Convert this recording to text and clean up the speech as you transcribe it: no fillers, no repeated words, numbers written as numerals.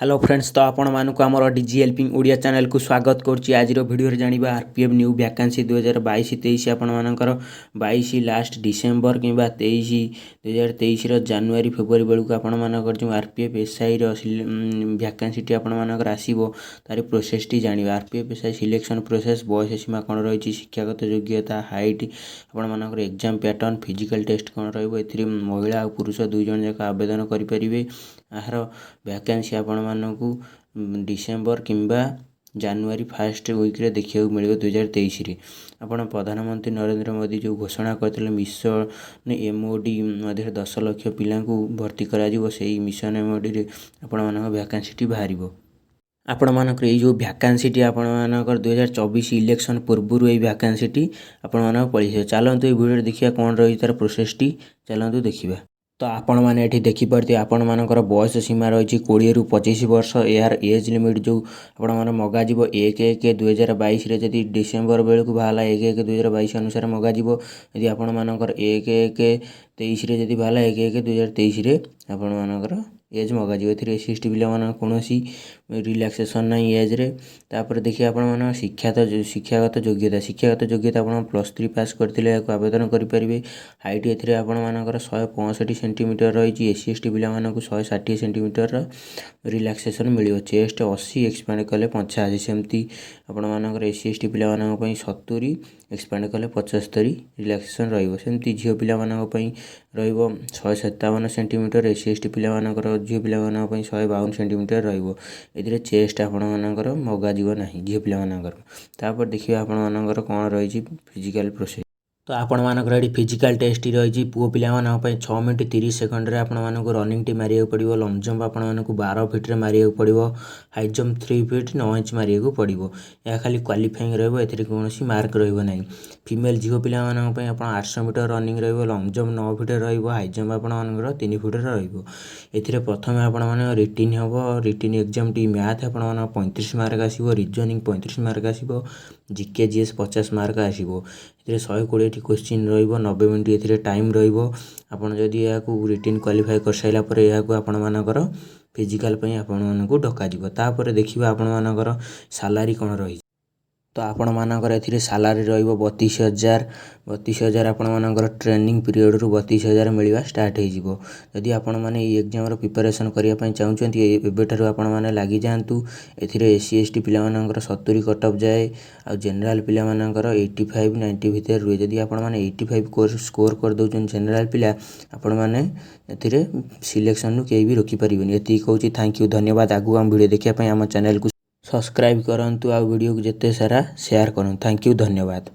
Hello friends, ତ ଆପଣମାନଙ୍କୁ ଆମର ଡିଜି ହେଲ୍ପିଂ ଓଡ଼ିଆ ଚ୍ୟାନେଲକୁ ସ୍ୱାଗତ କରୁଛି। ଆଜିର ଭିଡ଼ିଓରେ ଜାଣିବା ଆର୍ପିଏଫ୍ ନ୍ୟୁ ଭ୍ୟାକାନ୍ସି 2022-23। ଆପଣମାନଙ୍କର 22 ଲାଷ୍ଟ ଡିସେମ୍ବର କିମ୍ବା 23, 2023ର ଜାନୁଆରୀ ଫେବୃଆରୀ ବେଳକୁ ଆପଣମାନଙ୍କର ଯେଉଁ ଆର୍ପିଏଫ୍ ଏସ୍ଆଇର ଭ୍ୟାକାନ୍ସିଟି ଆପଣମାନଙ୍କର ଆସିବ, ତାର ପ୍ରୋସେସଟି ଜାଣିବା। ଆର୍ପିଏଫ୍ ଏସ୍ଆଇ ସିଲେକ୍ସନ୍ ପ୍ରୋସେସ୍, ବୟସ ସୀମା କ'ଣ ରହିଛି, ଶିକ୍ଷାଗତ ଯୋଗ୍ୟତା, ହାଇଟ୍, ଆପଣମାନଙ୍କର ଏକ୍ଜାମ୍ ପ୍ୟାଟର୍ନ, ଫିଜିକାଲ୍ ଟେଷ୍ଟ କ'ଣ ରହିବ। ଏଥିରେ ମହିଳା ଆଉ ପୁରୁଷ ଦୁଇ ଜଣ ଯାକ ଆବେଦନ କରିପାରିବେ। ଏହାର ଭ୍ୟାକାନ୍ସି ଆପଣମାନଙ୍କୁ ଡିସେମ୍ବର କିମ୍ବା ଜାନୁଆରୀ ଫାଷ୍ଟ ୱିକ୍ରେ ଦେଖିବାକୁ ମିଳିବ 2023ରେ। ଆପଣ ପ୍ରଧାନମନ୍ତ୍ରୀ ନରେନ୍ଦ୍ର ମୋଦି ଯେଉଁ ଘୋଷଣା କରିଥିଲେ, ମିଶନ ଏମ୍ଓଡି ମଧ୍ୟରେ 10 ଲକ୍ଷ ପିଲାଙ୍କୁ ଭର୍ତ୍ତି କରାଯିବ, ସେଇ ମିଶନ ଏମ୍ଓଡିରେ ଆପଣମାନଙ୍କ ଭ୍ୟାକାନ୍ସିଟି ବାହାରିବ। ଆପଣମାନଙ୍କର ଏଇ ଯେଉଁ ଭ୍ୟାକାନ୍ସିଟି ଆପଣମାନଙ୍କର 2024 ଇଲେକ୍ସନ୍ ପୂର୍ବରୁ ଏଇ ଭ୍ୟାକାନ୍ସିଟି ଆପଣମାନଙ୍କ ପଳେଇଯିବ। ଚାଲନ୍ତୁ, ଏଇ ଭିଡ଼ିଓରେ ଦେଖିବା କ'ଣ ରହିଛି ତା'ର ପ୍ରୋସେସଟି। ଚାଲନ୍ତୁ ଦେଖିବା। ତ ଆପଣମାନେ ଏଠି ଦେଖିପାରୁଥିବେ, ଆପଣମାନଙ୍କର ବୟସ ସୀମା ରହିଛି 20ରୁ 25 ବର୍ଷ। ଏହାର ଏଜ୍ ଲିମିଟ୍ ଯେଉଁ ଆପଣଙ୍କର ମଗାଯିବ 1/1/2022ରେ, ଯଦି ଡିସେମ୍ବର ବେଳକୁ ବାହାରିଲା, 1/1/2022 ଅନୁସାରେ ମଗାଯିବ। ଯଦି ଆପଣମାନଙ୍କର 1/1/23ରେ ଯଦି ବାହାରିଲା, 1/1/2023ରେ ଆପଣମାନଙ୍କର ଏଜ୍ ମଗାଯିବ। ଏଥିରେ ଏସ୍ ସି, ଏସ୍ ଟି ପିଲାମାନଙ୍କ କୌଣସି ରିଲାକ୍ସେସନ୍ ନାହିଁ ଏଜ୍ରେ। ତାପରେ ଦେଖିବା ଆପଣମାନଙ୍କ ଶିକ୍ଷାଗତ ଯୋଗ୍ୟତା। ଶିକ୍ଷାଗତ ଯୋଗ୍ୟତା ଆପଣ +3 ପାସ୍ କରିଥିଲେ ଏହାକୁ ଆବେଦନ କରିପାରିବେ। ହାଇଟ୍ ଏଥିରେ ଆପଣମାନଙ୍କର 165 ସେଣ୍ଟିମିଟର ରହିଛି। ଏସ୍ ସି, ଏସ୍ ଟି ପିଲାମାନଙ୍କୁ 160 ସେଣ୍ଟିମିଟରର ରିଲାକ୍ସେସନ୍ ମିଳିବ। ଚେଷ୍ଟ 80, ଏକ୍ସପାଣ୍ଡ କଲେ 85। ସେମିତି ଆପଣମାନଙ୍କର ଏସ୍ ସି, ଏସ୍ ଟି ପିଲାମାନଙ୍କ ପାଇଁ 70, ଏକ୍ସପାଣ୍ଡ କଲେ 75 ରିଲାକ୍ସେସନ୍ ରହିବ। ସେମିତି ଝିଅ ପିଲାମାନଙ୍କ ପାଇଁ ରହିବ 157 centimetre. S C, S T ପିଲାମାନଙ୍କର, ଝିଅ ପିଲାମାନଙ୍କ ପାଇଁ 152 ସେଣ୍ଟିମିଟର ରହିବ। ଏଥିରେ ଚେଷ୍ଟ ଆପଣମାନଙ୍କର ମଗାଯିବ ନାହିଁ ଝିଅ ପିଲାମାନଙ୍କର। ତାପରେ ଦେଖିବା ଆପଣମାନଙ୍କର କ'ଣ ରହିଛି ଫିଜିକାଲ୍ ପ୍ରୋସେସ୍। ତ ଆପଣମାନଙ୍କର ଏଠି ଫିଜିକାଲ୍ ଟେଷ୍ଟଟି ରହିଛି। ପୁଅ ପିଲାମାନଙ୍କ ପାଇଁ 6 ମିନିଟ୍ 30 ସେକେଣ୍ଡରେ ଆପଣମାନଙ୍କୁ ରନିଂଟି ମାରିବାକୁ ପଡ଼ିବ। ଲଙ୍ଗ୍ ଜମ୍ପ ଆପଣମାନଙ୍କୁ 12 ଫିଟ୍ରେ ମାରିବାକୁ ପଡ଼ିବ। ହାଇ ଜମ୍ପ 3 ଫିଟ୍ 9 ଇଞ୍ଚ ମାରିବାକୁ ପଡ଼ିବ। ଏହା ଖାଲି କ୍ୱାଲିଫାଇଂ ରହିବ, ଏଥିରେ କୌଣସି ମାର୍କ ରହିବ ନାହିଁ। ଫିମେଲ୍ ଝିଅ ପିଲାମାନଙ୍କ ପାଇଁ ଆପଣ 800 ମିଟର ରନିଂ ରହିବ, ଲଙ୍ଗ୍ ଜମ୍ପ 9 ଫିଟ୍ରେ ରହିବ, ହାଇ ଜମ୍ପ ଆପଣମାନଙ୍କର 3 ଫୁଟ୍ରେ ରହିବ। ଏଥିରେ ପ୍ରଥମେ ଆପଣମାନଙ୍କ ରିଟିନ୍ ହେବ। ରିଟିନ୍ ଏକ୍ଜାମ୍ଟି ମ୍ୟାଥ୍ ଆପଣମାନଙ୍କ 35 ମାର୍କ ଆସିବ, ରିଜନିଂ 35 ମାର୍କ ଆସିବ, ଜିକେ, ଜିଏସ୍ 50 ମାର୍କ ଆସିବ। ଏଥିରେ 120ଟି କୋଶ୍ଚିନ୍ ରହିବ। 90 ମିନିଟ୍ ଏଥିରେ ଟାଇମ୍ ରହିବ। ଆପଣ ଯଦି ଏହାକୁ ରିଟିନ୍ କ୍ୱାଲିଫାଏ କରିସାରିଲା ପରେ ଏହାକୁ ଆପଣମାନଙ୍କର ଫିଜିକାଲ୍ ପାଇଁ ଆପଣମାନଙ୍କୁ ଡକାଯିବ। ତାପରେ ଦେଖିବା ଆପଣମାନଙ୍କର ସାଲାରୀ କ'ଣ ରହିଛି। ତ ଆପଣମାନଙ୍କର ଏଥିରେ ସାଲାରୀ ରହିବ 32,000। 32,000 ଆପଣମାନଙ୍କର ଟ୍ରେନିଂ ପିରିୟଡ଼ରୁ 32,000 ମିଳିବା ଷ୍ଟାର୍ଟ ହେଇଯିବ। ଯଦି ଆପଣମାନେ ଏଇ ଏକ୍ଜାମ୍ର ପ୍ରିପାରେସନ୍ କରିବା ପାଇଁ ଚାହୁଁଛନ୍ତି, ଏବେଠାରୁ ଆପଣମାନେ ଲାଗିଯାଆନ୍ତୁ। ଏଥିରେ ଏସ୍ ସି, ଏସ୍ ଟି ପିଲାମାନଙ୍କର 70 କଟ୍ ଅଫ୍ ଯାଏ ଆଉ ଜେନେରାଲ୍ ପିଲାମାନଙ୍କର 85, 90 ଭିତରେ ରୁହେ। ଯଦି ଆପଣମାନେ 85 ସ୍କୋର୍ କରିଦେଉଛନ୍ତି ଜେନେରାଲ୍ ପିଲା, ଆପଣମାନେ ଏଥିରେ ସିଲେକ୍ସନ୍ରୁ କେହି ବି ରୋକିପାରିବେନି। ଏତିକି କହୁଛି। Thank you, ଧନ୍ୟବାଦ। ଆଗକୁ ଆମ ଭିଡ଼ିଓ ଦେଖିବା ପାଇଁ ଆମ ଚ୍ୟାନେଲକୁ ସବସ୍କ୍ରାଇବ୍ କରନ୍ତୁ ଆଉ ଭିଡ଼ିଓକୁ ଯେତେ ସାରା ସେୟାର କରନ୍ତୁ। Thank you, ଧନ୍ୟବାଦ।